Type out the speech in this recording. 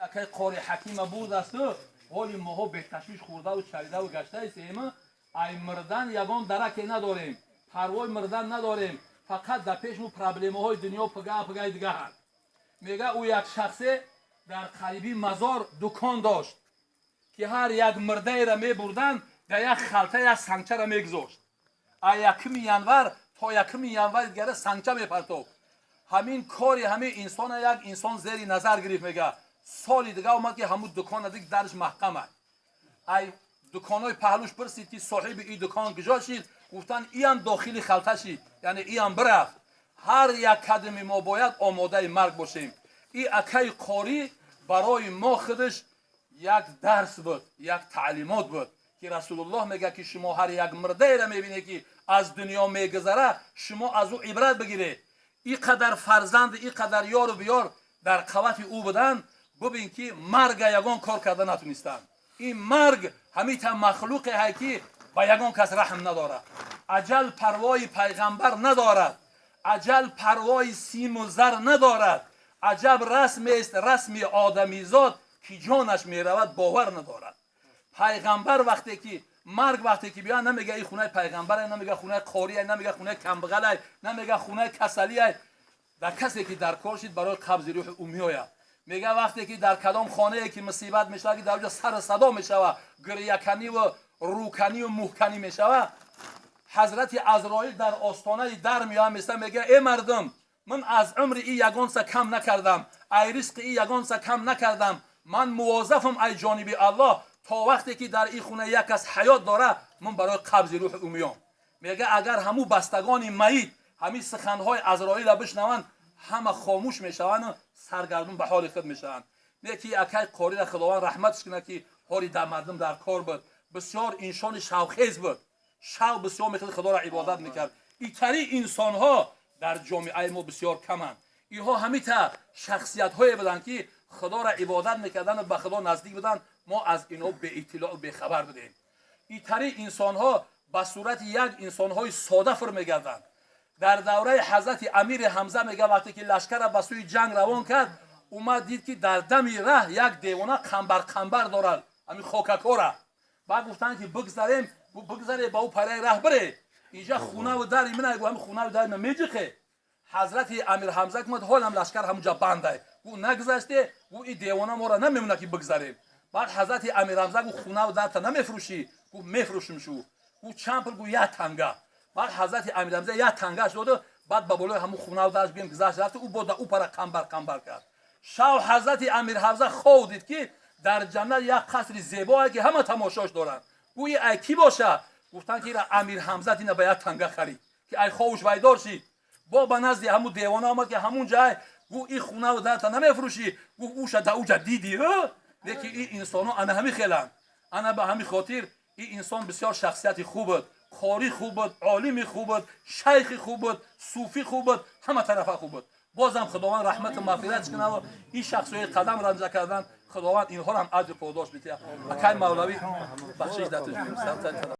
Акай Қори Ҳакима бурдасту ҳоли моҳо беташвиш хӯрдаву чаридаву гаштаистем. Ай мирдан ягон дараке надорем, парвои мирдан надорем, фақат дар пешму проблемаҳои дунё пига пигаи дигаҳанд. Мега, ӯ як шахсе дар қариби мазор дукон дошт, ки ҳар як мирдаеро мебурданд, дар як халта як сангчаро мегузошт. А 1 январ то 1 январи дигара сангча мепартофт. Ҳамин кори ҳамин инсона як инсон зери назар гирифт. Мега, соли дига омад, ки ҳамун дукона диг дарш маҳкам аст. Ай дуконҳои паҳлӯш пурсид, ки соҳиби ин дукон куҷо шид? Гуфтанд, иам дохили халта шид, яъне иам бирафт. Ҳар як кадами мо бояд омодаи марг бошем. И акаи Қорӣ барои мо худаш як дарс буд, як таълимот буд, ки Расулуллоҳ мегӯяд, ки шумо ҳар як мирдаеро мебинед, ки аз дунё мегузара, шумо аз ӯ ибрат бигиред. И қадар фарзанд, и қадар ёру биёр дар қавати ӯ буданд, бубин, ки марга ягон кор карда натунистанд. Ин марг ҳамита махлуқе ҳай, ки ба ягон кас раҳм надорад. Аҷал парвои пайғамбар надорад, аҷал парвои симу зар надорад. Аҷаб расмест расми одамизод, ки ҷонаш меравад, бовар надорад. Пайғамбар вақте ки марг вақте ки биёяд, намега и хунаи пайғамбар, намега хунаи қория, намега хунаи камбағалай, намега хунаи касалиай. Дар касе ки дар кор шид, барои қабзи рӯҳи ӯ меояд. Мега, вақте ки дар кадом хонае ки мусибат мешавад, ки дар оҷа сар садо мешавад, гиряканиву рӯканию муҳканӣ мешавад, Ҳазрати Азроил дар остонаи дар меояд, места, мега: «Э мардум, ман аз умри и ягонса кам накардам, ай ризқи и ягонса кам накардам. Ман мувозафам ай ҷониби Аллоҳ. То вақте ки дар ин хона як кас ҳаёт дора, ман барои қабзи рӯҳи ӯ меом». Мега, агар ҳамун бастагони маит ҳамин суханҳои Азроила бишнаванд, ҳама хомӯш мешаванду саргардун ба ҳоли худ мешаванд. Не ки акай Қорира Худованд раҳматш кунад, ки ҳоли дар мардум дар кор буд, бисёр инсони шавхез буд, шав бисёр мехӯд, Худоро ибодат мекард. Итари инсонҳо дар ҷомеаи мо бисёр каманд. Инҳо ҳамита шахсиятҳое буданд, ки Худоро ибодат мекарданду ба Худо наздик буданд. Мо аз инҳо беиттилоъу бехабар будем. Итари инсонҳо ба сурати як инсонҳои сода фур мегарданд. Дар давраи ҳазрати Амири Ҳамза, мега, вақте ки лашкара ба сӯи ҷанг равон кард, омад, дид, ки дар дами раҳ як девона қамбар қамбар дорад, ҳамин хокакора. Баъд гуфтанд, ки бигзарем, бигзаре, ба ӯ параи раҳ бире, инҷа хунаву дари мина, ҳами хунаву дари мина меҷиқе. Ҳазрати Амир Ҳамза гумад, ҳолам лашкар ҳамунҷа бандай. Гу нагузаште, гу и девона мора намемона, ки бигзарем. Баъд ҳазрати Амир Ҳамза гу: «Хунаву дарта намефурӯшӣ?» Гу: «Мефурӯшим». Шу гу: «Чанд пул?» Гу: «Як танга». Баъд ҳазрати Амир Ҳамза як тангаш доду, баъд ба болои ҳамун хунаву дарш гӯем гузашт, рафту ӯ бо да ӯ пара қамбар қамбар кард. Шав ҳазрати Амир Ҳамза хов дид, ки дар ҷаннат як қасри зебое, ки ҳама тамошош доранд. Гӯи ай кӣ боша? Гуфтанд, ки ира Амир Ҳамза дина ба як танга харид, ки ай ховуш вайдор шид. Бо ба назди ҳамун девона омад, ки ҳамун ҷай. Гу: «И хунаву дарта намефурӯшӣ?» Гу: «Уша да уҷа дидӣ». Леки и инсонҳо ана ҳами хеланд. Ана ба ҳами хотир и инсон бисёр шахсияти хуб буд, қорӣ хуб буд, олими хуб буд, шайхи хуб буд, суфӣ хуб буд, ҳама тарафа хуб буд. Бозам Худованд раҳмату мағфиратш кунаву ин шахсҳои қадам ранҷа кардан, Худованд инҳоро ҳам аҷру подош битиҳад. Акай Мавлавӣ, бахшиш дату.